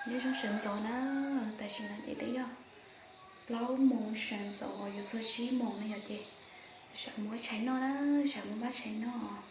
Nyob zoo sawv ntxov na, tam sim no ces twb yog plaub moos sawv ntxov yuav txog tsib moos no yom, ces sawv mus ua tshais noj na, sawv mus npaj tshais noj.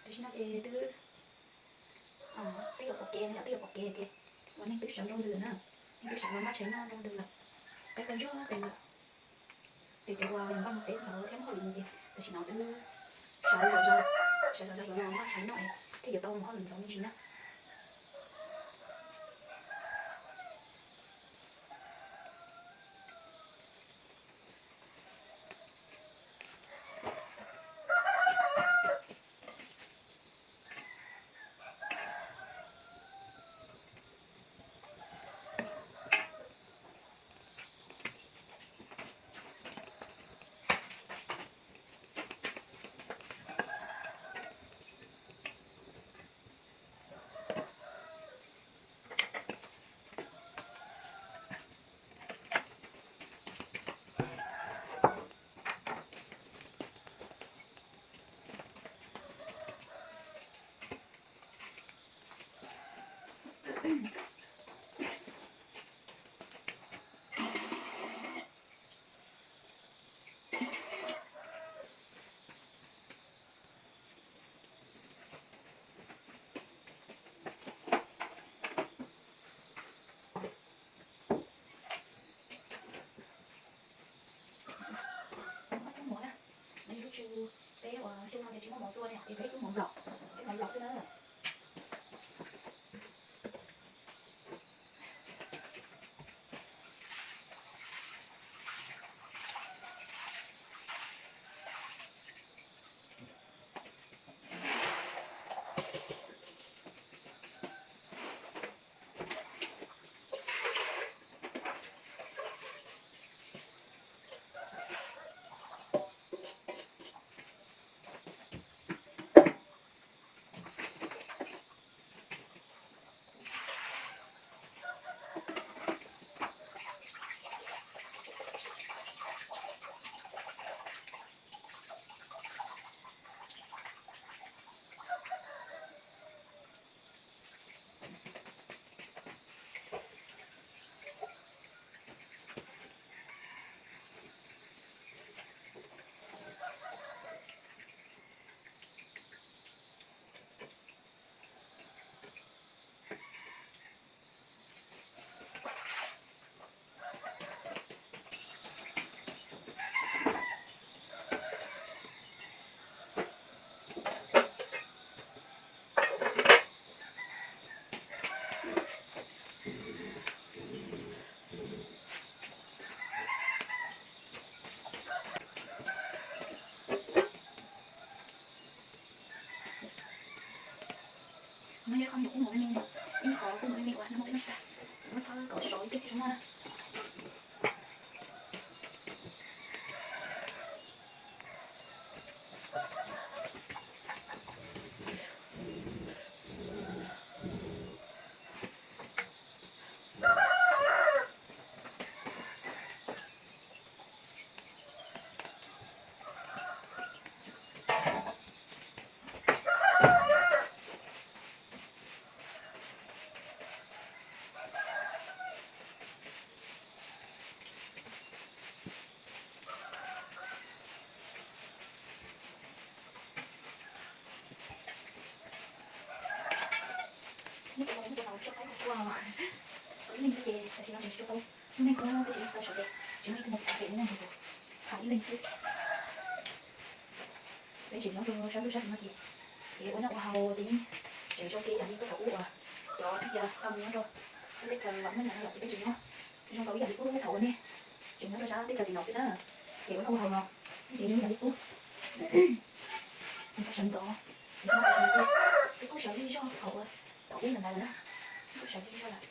Tam sim no ces twb, twb yuav pom kev no yom, twb yuav pom kev ces ua neeg twb sawv nrau ntws na, neeg twb sawv los npaj tshais noj nrau ntws lawm, qaib qaib zog qees lawm. Ces cov uas npaj mus teb ntxov thiab muab hauj lwm mus ces tam sim no twb sawv zom zaws, sawv zom zaws yuav los npaj tshais noj thiaj yuav tau mus hauj lwm ntxov me ntsis na. Lub tsu peb ua xyoo no ces tsis muaj mov txua ne, ces peb cub mov nplom, cub mov nplom xwb na. No yog qhov me nyuam kub mus me me, ib qhov kub mus me me uas no muaj peb noj tsis tag, muab txhawb kom sov ib pliag thiaj zoo noj na. Nyob rau hauv lub tsev no tshuab qaib kuj ua ib leeg xwb ces tam sim no tseem tsis tau. Lub neej kuj peb tsis tau sawv ces tsis muaj ib tug nyob pem lub neej ces tham ib leeg xwb. Peb tseem nyob rau sab ntuj sab nraud no ces, ces ua noj ua haus ces yeej tseem zoo li yam li thaum ub uas cov tij laug nyob rau lub teb chaws los muaj nyiaj no yom ces peb tseem nyob Zoo nkaus ib yam li qub thaum uas nej tseem nyob rau sab teb chaws tim no xwb na, ces ua noj ua haus los yeej tseem zoo ib yam li qub. Sawv ntxov, twb kub sawv zej zog thaum uas thaum ub ntawd lawm na, kub sawv zej zog lawm.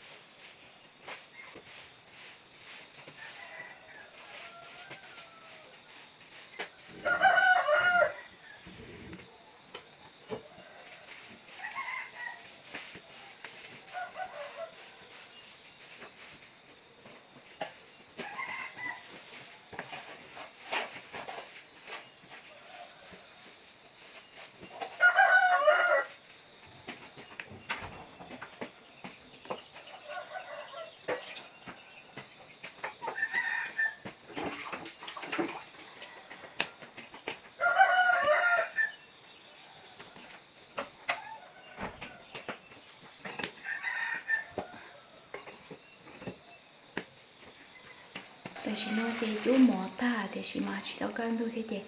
Tam sim no ces cub mov tag tiam sis mas tsis tau kaj ntug thiab ces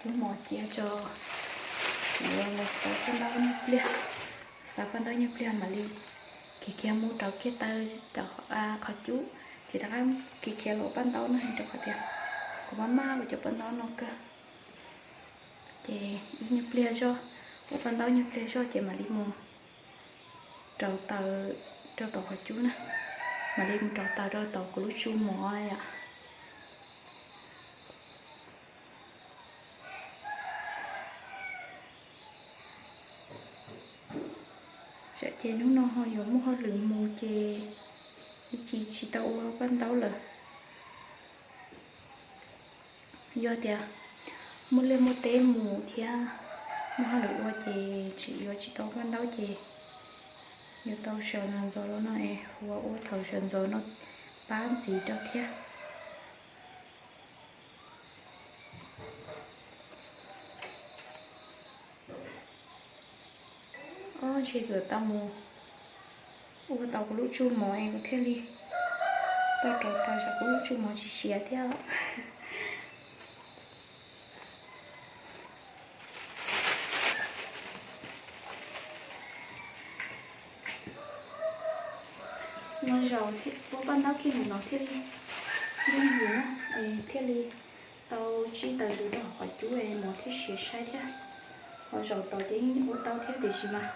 cub mov cia tso, xav paj ntaub nyuag pliag, xav paj ntaub nyuag pliag mam li khiav khiav mus rau kiag taw rau qhov cub, ces rov qab khiav khiav los paj ntaub no rau qhov tias kuv maj maj ua cov paj ntaub no kawg. Ces ib nyuag pliag zog, ua paj ntaub nyuag pliag zog ces mam li mus rauv taws rau tom qhov cub na, mam li mus rauv taws rau tom kuv lub tsu mov na yom. Tsam ces hnub no ho yuav muaj hauj lwm mus ces ib chim tsis tau ua paj ntaub lawm. Yog tias muaj liaj muaj teb mus thiab muaj hauj lwm ua ces tsis yuav tsis tau paj ntaub ces yuav tau sawv ntxov ntxov los no es ua ua thaum sawv ntxov no pab ntxiv rau thiab. Ob, ntshe yuav tau mus ua tau kuv lub tsu mov es kuv thiaj li tau rauv taws, tsam kuv lub tsu mov tsis siav thiab. No zaum ua paj ntaub kiag mus no thiaj li yooj yim na, es thiaj li tau tsib taws zus rau hauv qhov cub es mov thiaj siav saib thiab. Ho zaum tod ces yeej ua tau thiab tiam sis mas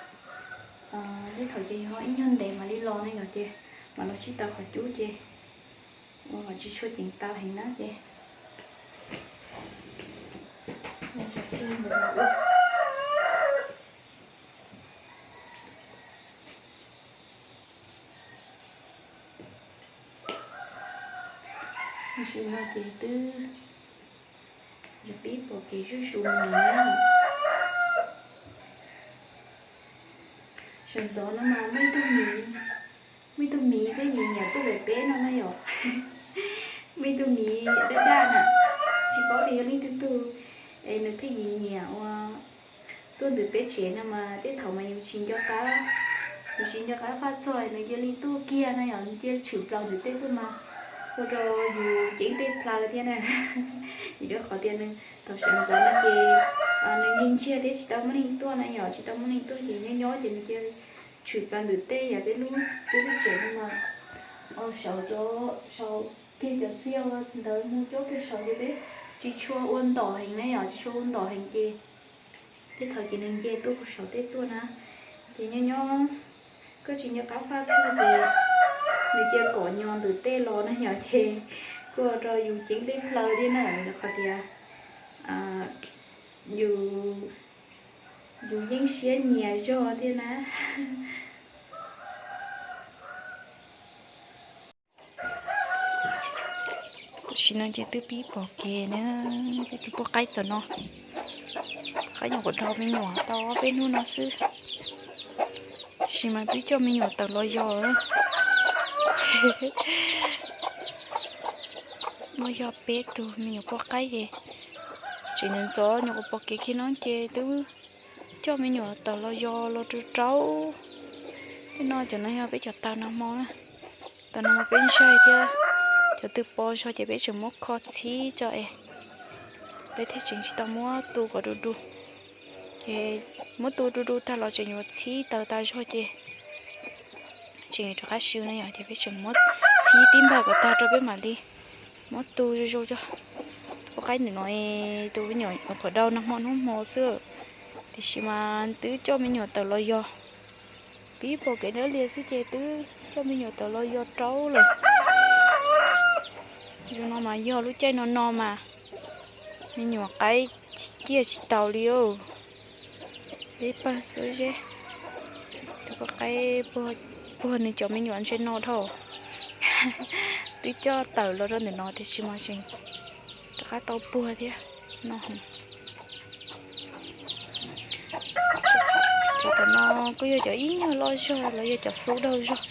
tej thaum ces yog ib nyuag ntev mam li los ne yom, ces mam los tsib taws qhov cub ces ua los tsis tshua ceev taws heev na ces zaum kiag mus ua. Tam sim no ces twb yog pib pom kev zuj zus mus na. Sawv ntxov no mas muaj ib tug miv, muaj ib tug miv pheej nyiam nyiam tuaj pem peb no na yom. Muaj ib tug miv daj daj na, tsis paub tias yog leej twg tug, es nws pheej nyiam nyiam ua tuaj ntawm peb tsev no mas tej thaum mas yus tsis nco qab, yus tsis nco qab faj txog nws cia li tuaj kiag na yom, cia li tshwm plaws ntawm tej tuaj mas ua rau yus ceeb tej plaws thiab na. Vim rau qhov tias nws thaum sawv ntxov no ces nws ntsig ntsiag thiab tsis tau muaj neeg tuaj na yom, tsis tau muaj neeg tuaj ces nyob nyob ces nws cia li tshwm plaws ntawm tej yam peb lub, peb lub tsev no mas sawv rau saum kiag cov txiaj ntawd mus coj kiag saud ces peb tsis tshua ua ntom heev na yom, tsis tshua ua ntom heev ces tej thaum ces nws nce tuaj puag saum tej tuaj na, ces nyob nyob koj tsis nco qab faj txog ces nws cia kom nyo ntawm tej los na yom, ces kuj ua rau yus ceeb tej plaws thiab na, rau qhov tias yus, yus yeej siab nyias zog thiab na. Tam sim no ces twb pib pom kev na, peb tus poj qaib tom no, qaib nyuam qhuav dhau me nyuam tau ob peb hnub no xwb, tiam sis mas twb coj me nyuam tawm los yos na. Muaj yog peb tug me nyuam poj qaib ces tseem ntxov ntxov nyuam qhuav pom kev kiag no ces twb coj me nyuam tawm los yos los rau rau. Tej no cov no yog peb cov taws nag hmo na, taws nag hmo peb ntsaig thiab, cov twg pov zog ces peb tseem muab kho txhib tso es peb thiaj tseem tsis tau muab tu kom du du. Ces muab tu du du tag los tseem yuav txhib taws tas zog ces tseem yuav rov qab swb na yom, ces peb tseem muab txhib Ib tib npag kom tag rau peb mam li muab tu zoo zoo tso. Tus poj qaib ntawm no, tus me nyuam nyuam qhuav dhau nag hmo hnub hmo xwb, tiam sis mas twb coj me nyuam tawm los yog. Pib pom kev dawb lias xwb ces twb coj me nyuam tawm los yog rau lawm. Zoo no mas yog lub caij no no mas me nyuam qaib ciaj tsis taus li os. Peb pawg xwb zeb. Tus poj qaib puag nws cov me nyuam ntshe no dhau. Twb coj tawm los rau ntawm no tiam sis mas tseem rov qab tau puag thiab no. Cov tom no kuj yog cov ib nyuag loj zog los yog cov xub daug zog.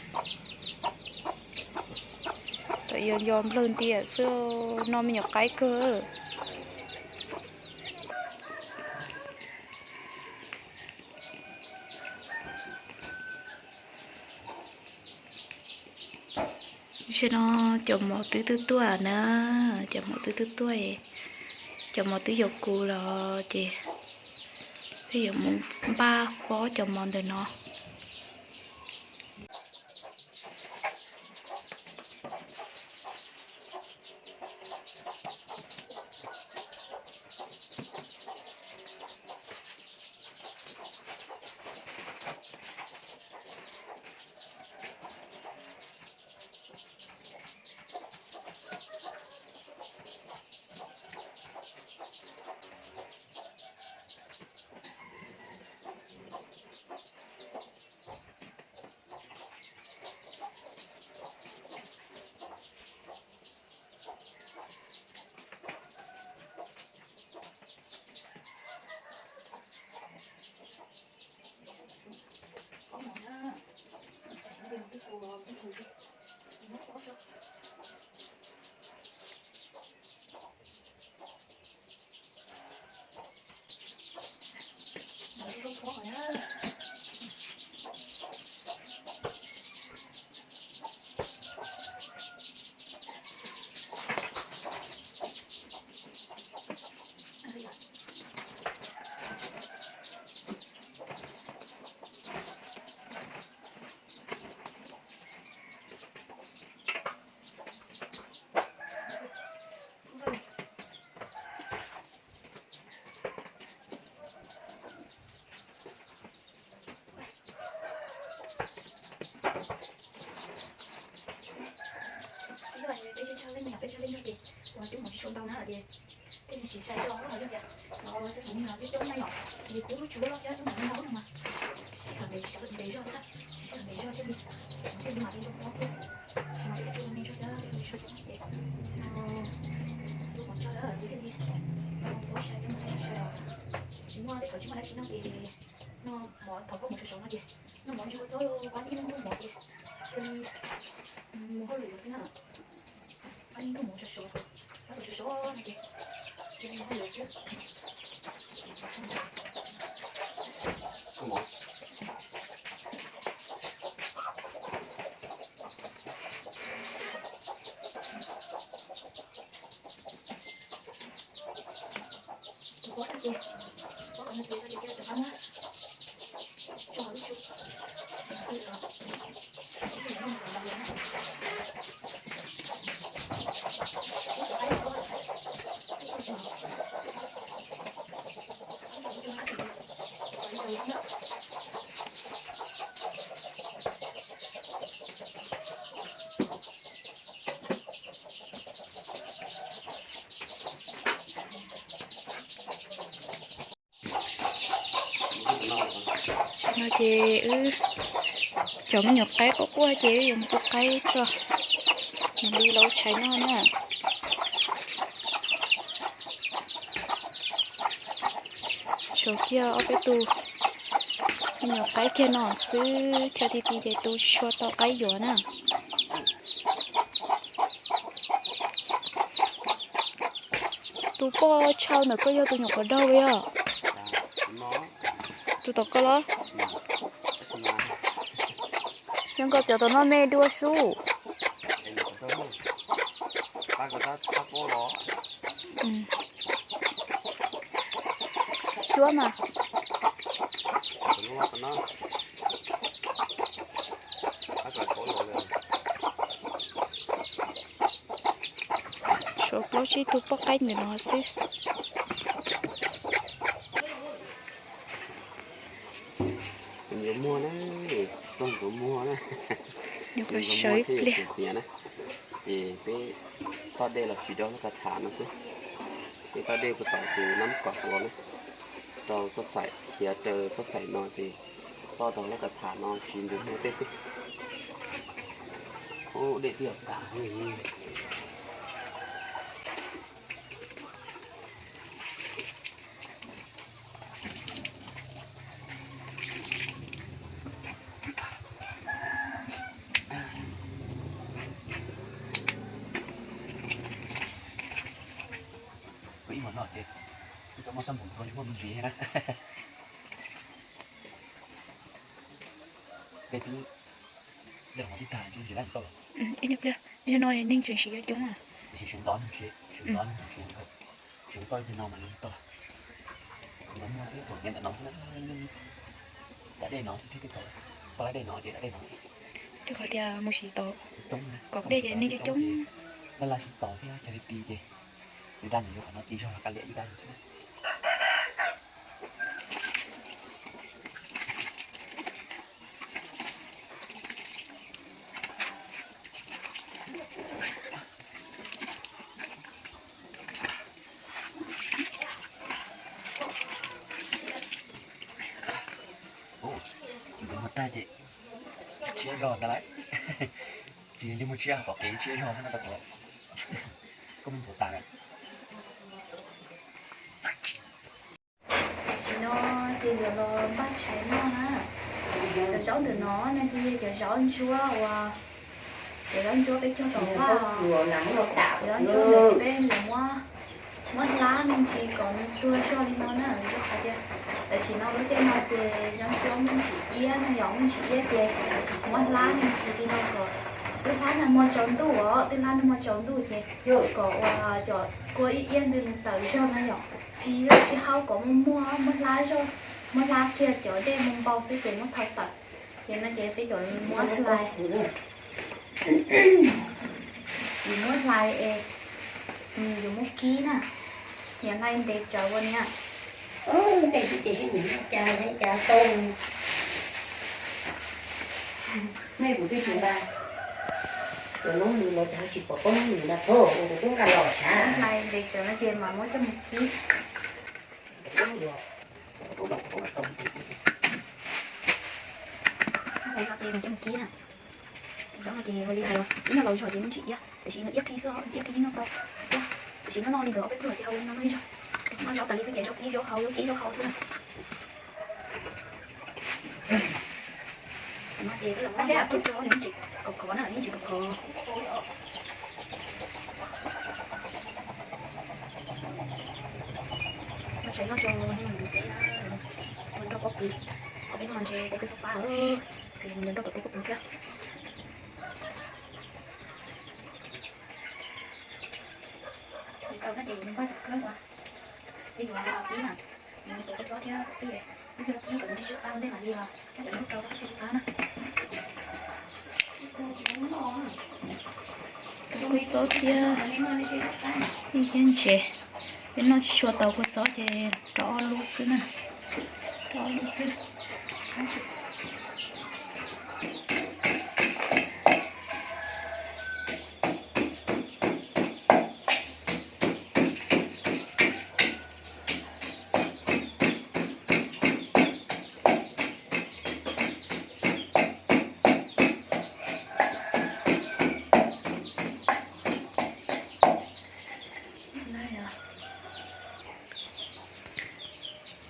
Tom yog nco nplawg ntias xwb, no me nyuam qaib kawg. Tam sim no cov mov twb tuaj tuaj na, cov mov twb tuaj tuaj, cov mov twb yuav kuv los ces peb yuav mus npaj fob cov mov ntawm no. Peb tshaj leej, peb tshaj leej zog ces ua twb mus tsis sau ntau na ces thiaj li siv sai tso los yog tias no twb tus me nyuam twb coob na yom, ces twb tsis ua loj thiab twb mus ntau no mas sib sib tham ntev zog thiab, sib sib tham ntev zog thiaj li thiaj li mam li zoo pob thiab. Tsis mas twb tsis ua me zog thiab, twb zoo pob ces no twb mus tso ces thiaj li pob sai thiab mas sai os. Tsis muaj tej thaum tsis muaj dab tsi noj ces no mov thaum koj mus sov sov no ces noj mov zoo ua txob pab ib hnub mov ces thiaj li mus hauj lwm xwb na. Pab ib hnub mus sov sov, pab tus sov sov no ces thiaj li mus hauj lwm xwb. No ces wb cov me nyuam qaib quaj quaj ces wb yuav mus tu qaib tso, nws li lub tshais noj na. Suav kiag ob peb tus me nyuam qaib kiag no xwb, chaw ti ti ces tu tsis tshua tau qaib yuav na. Tus poj tshau ntawm koj yog tus nyuam qhuav daug yog? Tus tom koj los? Yog nkaus cov tom no me dua sub. Cuab mas. Cuab mas. Tau tsib tug poj qaib ntawm no xwb. Ntxuav muag na, tsis tau ntxuav muag na. Ntxuav muag thiaj yuav tsis hnyav na. Ces peb toj dej los tsis rau lub ka tham no xwb. Peb toj dej puag tom tus nab kom los na, rau txoj xaim, khiav raws txoj xaim no ces toj rau lub ka tham no siv ntxuav muag tej xwb. Ub, dej twb yuav tas. Ib hmo no ces wb cov muaj xab npum ntxuav tsis muaj me ntsis na. Dej twb, dej hov twb tag, tsis tau los. Ib nyuag pliag, zaum no neeg tseem siv coob coob na. Tiam sis sawv ntxov, sawv ntxov, sawv toj ib pliag no mam li tau. Ntxuav muag thiab txhuam nyiav ntawm no xwb na. Dam dej no xwb thiab, toj lab dej no ces dam dej no xwb. Rau qhov tias mus siv tau kom dej ces neeg coob coob. Laj laj sib tos thiab chaw li ti ces yus dab ntawm yus qhov no ti zog los kav liam yus dab xwb. Ntxuav muag tag ces tshiab zog ntag lauj. Tsis li muag tshiab, pom kev tshiab zog xwb na tau. Koj muab ntxuav tas lawm. Tam sim no ces yuav los npaj tshais noj na. Cov zaub ntawm no no ces yog cov zaub ntsuab uas, cov zaub ntsuab peb cog tom vaj, cov zaub ntsuab ntawm peb yuav muab, muab hlab me ntsis kom nws tuag zog li no na, rau qhov tias tam sim no lub caij no ces zaub ntsuab muaj ntsis iab na, yog muaj ntsis iab ces muab hlab me ntsis li no kom, twb hlab nag hmo tsaus ntuj os, twb hlab nag hmo tsaus ntuj ces kom uas cov kua iab iab ntawd nws tawm zog na yom. Tsis, tsis haub kom muaj muag, muab hlab zog, muab hlab kiag cov dej npau npau xwb ces muab thau tawm. Ces no ces peb yuav muab hlais, yus muab hlais es yus muab kib na, yog hlais ntev tsawv ua niam. Tej twb ces sib nyiam cas cas tau. Nej kuv twb tsis nqa, cov noob nws los cas tsis pom koob nws na, thov kuv twb nqa los sav. Hlais ntev tsawv no ces mam muab coj mus kib. Hlais no ces mam coj mus kib na. Zaub no ces ua li hais los ib nyuag laus zog ces muaj ntsis iab, tiam sis nws iab qhi xwb, iab qhi noj tau. Tiam sis noj noj li ntawd ob peb pluag ces hau li no noj ib zaug. Noj zaub tas li xwb ces zaub kib zaub hau, zaub kib zaub hau xwb na. No ces peb los muab hlab kiag xwb, nws yeej tsis khov khov na, nws yeej tsis khov khov. Noj tshais noj tso, noj tshais noj tso, nrog pob kws, ob peb hnub no ntshe tej twb fab fab, nrog tom tej pob kws thiab. Tau na ces yuav npaj cov khaub uas peb yuav kib na, yuav tua kua txob thiab peb, peb yuav kib kom ntsej siab qab ua ntej mam li os, thiab cov noob rau rau peb kib qab na. Kua txob thiab, ib thiab ntses, peb noj tsis tshua tau kua txob ces rau ob lub xwb na, rau ob lub xwb.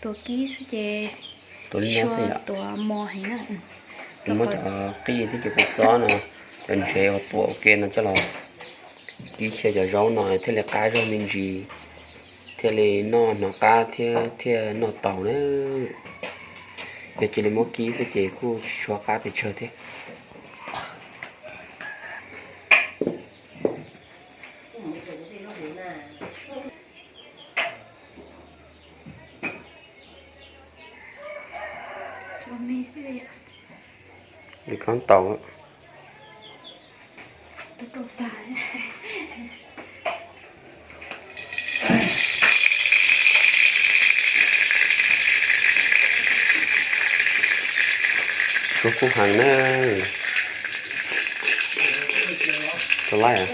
Tuav kib xwb ces tuav li no xwb yom. Tuav mos heev na. Muab cov qij thiab cov kua txob no, cov ntses uas tuav ua ke no coj los kib xyaw cov zaub no thiaj li qab zog me ntsis, thiaj li noj hnov qab thiab thiaj noj tau na. Yog cia li muab kib xwb ces kuj tsis tshua qab pes tsawg thiab. Li khaub taus. Tus rau tag. Pluag kub heev na. Rau laib.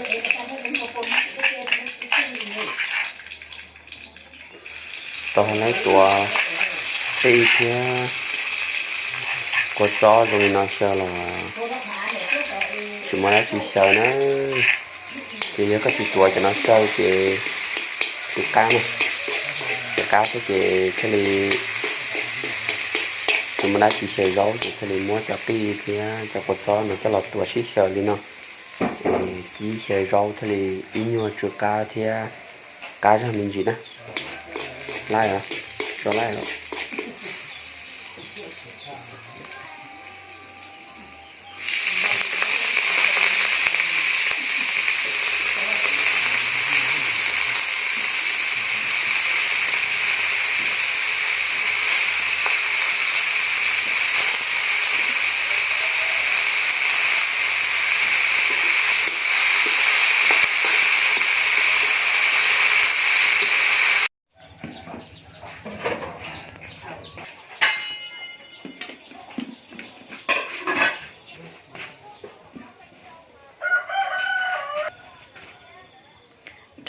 Tau hais lawv tuav qij thiab kua txob zoo li no xyaw los tsis muaj dab tsi xyaw na. Ces yog koj tsis tuav cov no xyaw ces tsis qab na, tsis qab thiab ces thiaj li tsis muaj dab tsi xyaw zaub ces thiaj li muab cov qij thiab cov kua txob no coj los tuav sib xyaw li no. Kib xyaw zaub thiaj li ib nyuag tsw qab thiab qab zog me ntsis na. Laij os, rau laij os.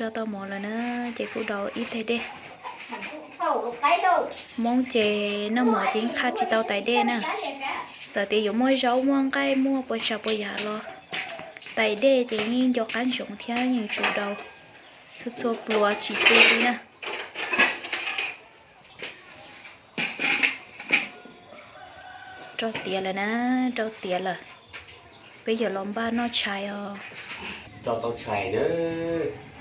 Rau tau mov lawm na, ces kuj daus ib tais dej. Hmoob ces noj mov ces qha tsis tau tais dej na. Txawm tias yuav muaj zaub muaj nqaij muaj puas tsav puas yam los tais dej ces yeej nco qab ntsoov thiab yeej tsum daus txhua txhua pluas tsis tu li na. Rau tiav lawm na, rau tiav lawm. Peb yuav los npaj noj tshais os. Rau tau tshais na,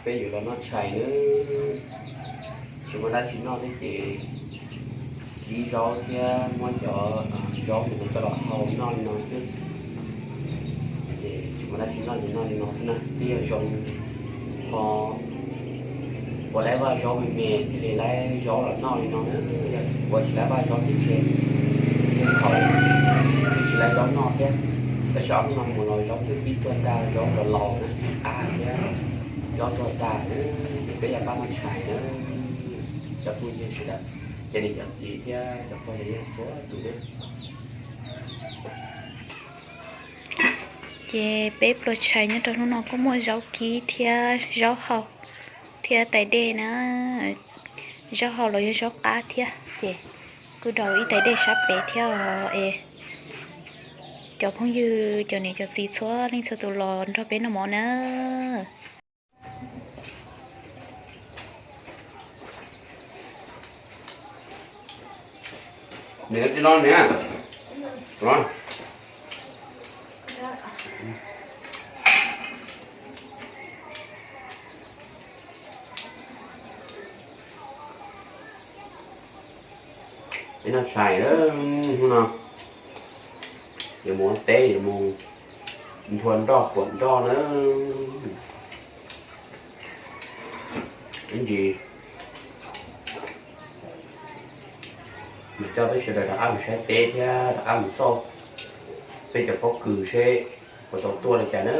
peb yuav los noj tshais na. Tsis muaj dab tsi noj thiab ces kib zaub thiab muab cov zaub ntawd coj los hau noj li no xwb. Ces tsis muaj dab tsi noj ces noj li no xwb na, twb yog zoo ho ua laib vaj zaub me me thiaj li laib zaub los noj li no na. Yog ua tsis laib vaj zaub ces ntshe tej thaum twb tsis laib zaub noj thiab. Tab sis ob hnub no mus los zaub twb pib tuaj tag, zaub los laus na, qab thiab zaub tuaj tag na. Ces peb yuav npaj noj tshais na, cov phooj ywg sawv daws, cov niam cov txiv thiab cov pog cov yawg txhua tus na. Ces peb pluas tshais nyob rau hnub no kuj muaj zaub kib thiab zaub hau thiab tais dej na. Zaub hau los yog zaub qab thiab ces kuj daus ib tais dej sab pem thiab os. Es cov phooj ywg cov niam cov txiv txhua leej txhua tus los nrog peb noj mov na. Peb noj tshais na, hnub no yuav mus ua teb, yuav mus nthua nroj kuam nroj na. Ib ntsis mus coj peb sawv daws rov qab mus saib teb thiab rov qab mus xauj peb cov pob kws seb puas tau tuaj li cas na.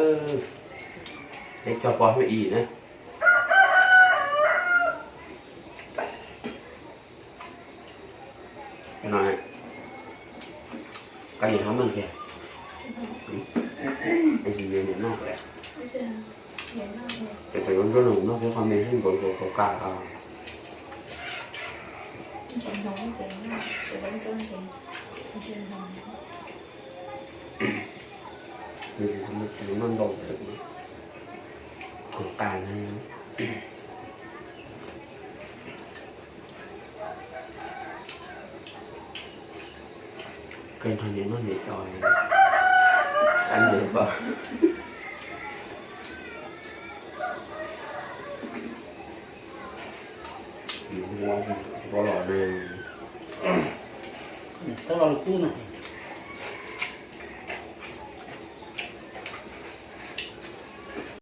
Peb cog poj hnub i na. Qab niam hab noj kiag. Niam noj, ces yuav ntsuab no noj thiab qhov me thiab nkaus nkaus kaus kas. Noj ntau kaus kas. Kawg nrog niam noj niam cov, qab ntiag pab. Tsis paub los ne. Txhob los kub na.